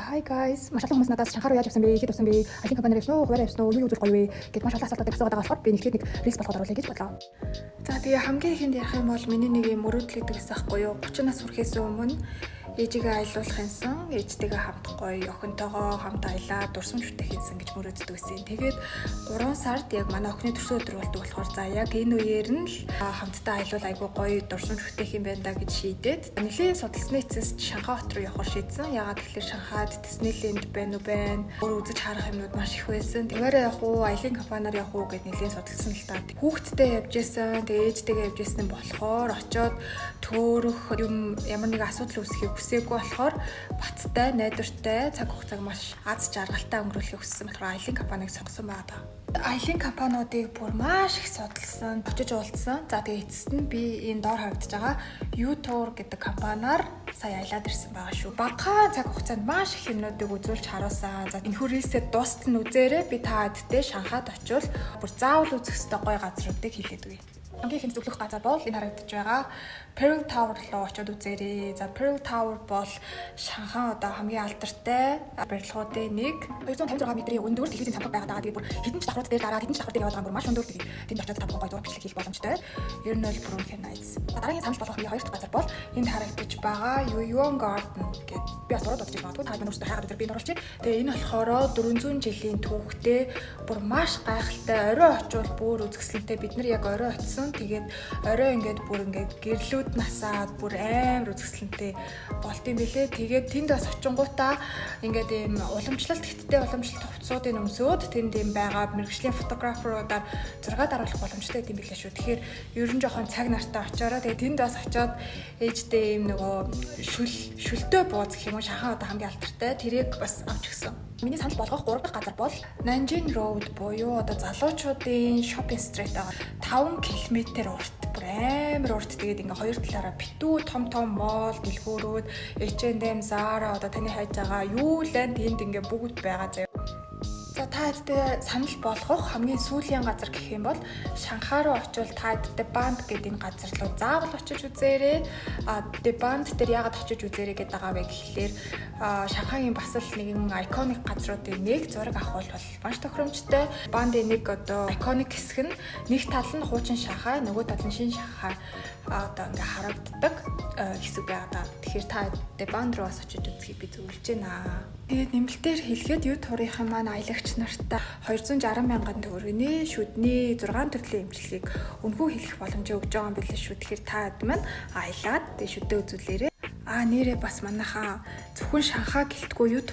Hi guys. Маш олон хүмүүс надаас Шанхай руу яаж явсан бэ? Хэд явсан бэ? Аялын компаниар явсан уу? Хувиараа явсан уу? Юу юу үзэх гоё вэ? Гэт маш олон асуултуудыг асуугаад байгаа болохоор би нэгтгэхэд нэг reels болгоод оруулъя гэж бодлоо. За, тэгээ хамгийн ихэнд ярих юм бол миний нэг юм мөрөөдөл гэдэг байсан байхгүй юу? 30 нас хүрэхээс өмнө ээжигээ аялуулах юмсан, ээжтэйгээ хамт гоё охинтойгоо хамт аялаа, дурсамж бүтээх юмсан гэж мөрөөддөг байсан. Тэгээд 3 сард яг манай охины төрсөн өдөр болдог болохоор за, яг энэ үеэр нь л хамтдаа аялуул айгүй гоё дурсамж бүтээх юм байна да гэж шийдээд, нэлийн судалсны эцэст Шанхай хот руу явахар шийдсэн. Яагаад гэхээр Шанхайд Диснейленд байна уу байна. Өөр үзэж харах юмнууд маш их байсан. Тэгвэрээ явах уу, аялын компаниар явах уу гэд нэлийн судалсан л та. Хүүхэдтэй явж исэн, тэгээ ээжтэйгээ явж исэн болохоор очоод төөрөх юм, ямар нэгэн асуудал үүсэхийг хүсээгүй болохоор баттай, найдвартай, цаг хугацааг маш аз жаргалтай өнгөрүүлэхийг хүссэн болохоор аялын компанийг сонгосон байгаа. Аялын компаниудыг бүр маш их судалсан, очиж уулзсан. За, тэгээ эцэст нь би энэ доор харагдаж байгаа U-Tour гэдэг компаниар сая аялаад ирсэн байгаа шүү. Багахан цаг хугацаанд маш их юмнуудыг үзүүлж харуулсан. За, энэхүү reels ээ дуустал нь үзээрэй. Би та хэдтэй Шанхайд очивол бүр заавал үзэх ёстой гоё газруудыг хэлээд өгье. Хамгийн ихэнд зөвлөх газар бол энэ харагдаж байгаа Pearl Tower руу очиод үзээрэй. За, Pearl Tower бол Шанхай одоо хамгийн алдартай барилгуудын нэг. 256 метрийн өндөр телевизийн цамхаг байгаа даа. Тэгээд бүр хэдэн ч давхрууд дээр дараад, хэдэн ч давхар дээр яваад байгаа, бүр маш өндөр. Тэгээд тэнд очиод та бүхэн гоё зураг бичлэг хийх боломжтой. Ер нь бол бүр үнэхээр nice. Дараагийн санал болгох миний хоёр дахь газар бол энд харагдаж байгаа Yuyuan Garden гэдэг. Би бас буруу дуудаж магадгүй. Та маань өөрсдөө хайгаад үзэр, би энд оруулчих. Тэгээ энэ болохоор 400 жилийн түүхтэй, бүр маш гайхалтай, орой очивол бүр үзэсгэлэнтэй. Бид нар яг орой очисон. Тэгээд орой ингээд бүр ингээд гэрлүүд насаад бүр амар үзэсгэлэнтэй болт юм билэ. Тэгээд тэнд бас очингуудаа ингээд ийм уламжлалт хятадын уламжлалт хувцсуудын өмсөөд, тэнд ийм байгаа мэргэжлийн photographer уудаар зураг даруулах боломжтой юм билээ шүү. Тэгэхээр ер нь жоохон цаг нартай очоорой. Тэгээд тэнд бас очиод ээжтэй ийм нөгөө шүлтэй бууз гэх юм уу, Шанхай одоо хамгийн алдартай. Тэрийг бас авч өгсөн. Миний санал болгох гурав дахь газар бол Nanjing Road буюу одоо залуучуудын shopping street байгаа. 5 км урт, бүр амар урт. Тэгээд ингээ хоёр талаараа битүү том том mall дэлгүүрүүд, H&M, Zara, одоо таны хайж байгаа юу л энэ тэнд ингээ бүгд байгаа заяа. За, та хэдтэй санал болгох хамгийн сүүлийн газар гэх юм бол Шанхай руу очивол та хэдтэй Bund гэдэг энэ газар руу заавал очиж үзээрэй. А The Bund дээр яагаад очиж үзээрэй гэдэг байгаа вэ гэхлээр Шанхайгийн бас л нэгэн iconic газруудын нэг, зураг авах бол маш тохиромжтой. Bund-ын нэг одоо iconic хэсэг нь нэг тал нь хуучин Шанхай, нөгөө тал нь шинэ Шанхай одоо ингээ харагддаг хэсэг байгаа даа. Тэгэхээр та The Bund руу бас очиж үзхийг би зөвлөж байна. Тэгээд нэмэлтээр хэлэхэд U-Tour-ийн маань аялагч нартаа 260 мянган төгрөгийн шүдний 6 төрлийн эмчилгээг үнэгүй хийх боломжийг өгж байгаа юм билээ шүү. Тэгэхээр та хэд маань аялаад тэгээд шүдээ үзүүлээрэй. А нэрээ бас манайхаа зөвхөн Шанхай гэлтгүй U-Tour